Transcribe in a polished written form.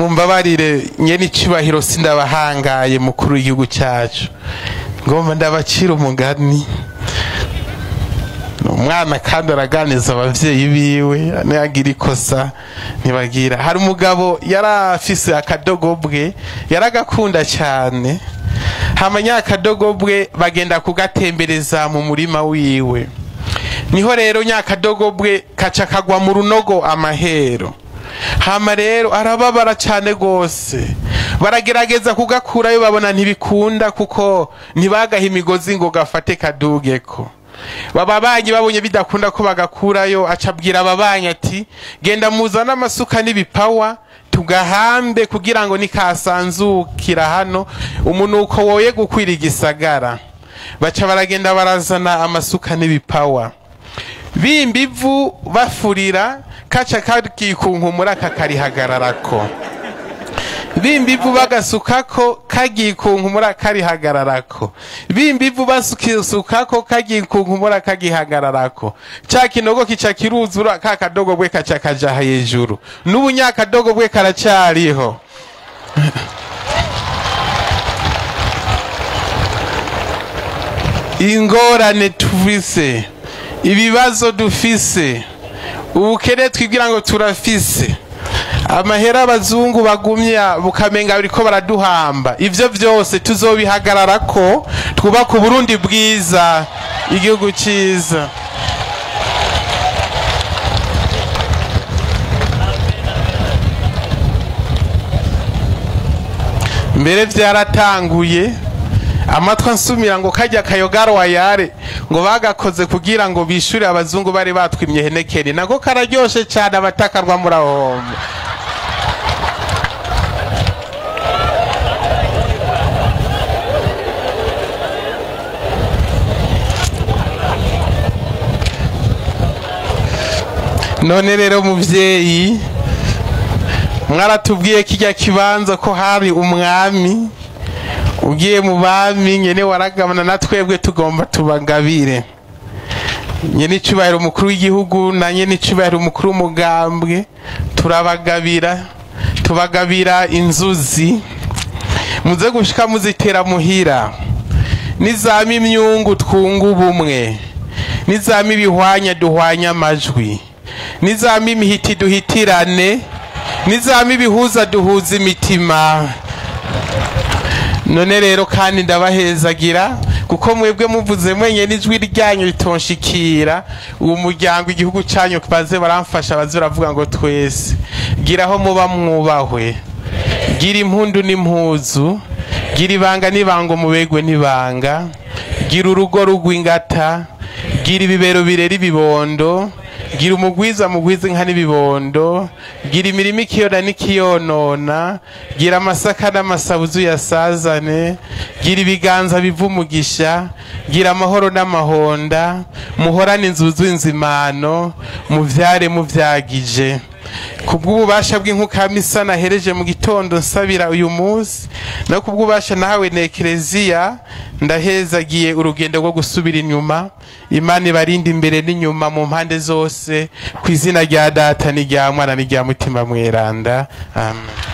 Mumbabarire nyene icubahiro sindabahangaye mukuru w'igihugu cyacu, ngomba ndabacira umugani. Umwana kandi araganiza abavyeyi biwe, ntiyagira ikosa ntibagira. Hari umugabo yarafise akadogobwe, yaragakunda cyane. Hama akadogobwe bagenda kugatembereza mu murima wiwe. Niho rero nyakadogobwe kaca kagwa mu runogo amahero. Hama rero arababara cyane gose. Baragerageza kugakurayo babona ntibikunda, kuko ntibagaha imigozi ngo gafate kadugeko. Bababanyi babonye bidakunda ko bagakurayo, acabwira ababanyi ati genda muzana amasuka n'ibipawa tugahambe kugira ngo nikasanzukira hano umunuko woye gukwira igisagara. Baca baragenda barazana amasuka n'ibipawa, bimbivu bafurira, kaca kagikunkumura kakarihagararako. Bimbivu bagasukako kagikunkumura karihagararako. Bimbivu basukako kagikunkumura kagihagararako. Ca kinogo kica kiruzura, ka kadogo bwe kaca kaja hejuru. N'ubu nyakadogo bwe karacariho. Ingorane tufise, ibibazo dufise, ubukene twibwira ngo turafise, amahera abazungu bagumya bukamenga bariko baraduhamba, ivyo vyose tuzobihagararako twubaka Uburundi bwiza, igihugu ciza. Mbere vyaratanguye amatwa nsumira ngo kajya kayogaro wayare ngo bagakoze kugira ngo bishure abazungu bari batwimye henekeri, nako kararyoshe cyane abatakarwa murahomba. None rero muvyeyi, mwaratubwiye kijya kibanza ko hari umwami ugiye mu bami nyene waragabana na twebwe tugomba tubagabire. Nyene icubahiro umukuru w'igihugu na nyene icubahiro umukuru w'umugambwe turabagabira, tubagabira inzuzi muze gushika muzitera muhira. Nizama imyungu twunga ubumwe, nizama ibihwanya duhwanya amajwi, nizama imihiti duhitirane, nizama ibihuza duhuza imitima. None rero kandi ndabahezagira kuko mwebwe muvuze mwenye n'ijwi ryanyu ritonshikira uwo muryango igihugu cyanyu baze baramfasha, baze baravuga ngo twese giraho muba mwubahwe, gira impundu n'impuzu, gira ibanga n'ibango mubegwe n'ibanga, gira urugo rugwingata, gira ibibero birera ibibondo, gira umugwiza mugwiza inka n'ibibondo, gira imirima ikiyona n'ikiyonona, gira amasaka n'amasabuzu yasazane, gira ibiganza biva umugisha, gira amahoro n'amahonda, muhorane inzuzu inzimano, muvyare muvyagije. Kubw'ububasha bw'inkukamisa nahereje mu gitondo nsabira uyu munsi, no kubw'ububasha nahawe na Ekereziya, ndahezagiye urugendo rwo gusubira inyuma. Imana ibarinde imbere n'inyuma mu mpande zose, ku izina rya Data n'irya Mwana n'irya Mutima Mweranda. Amen.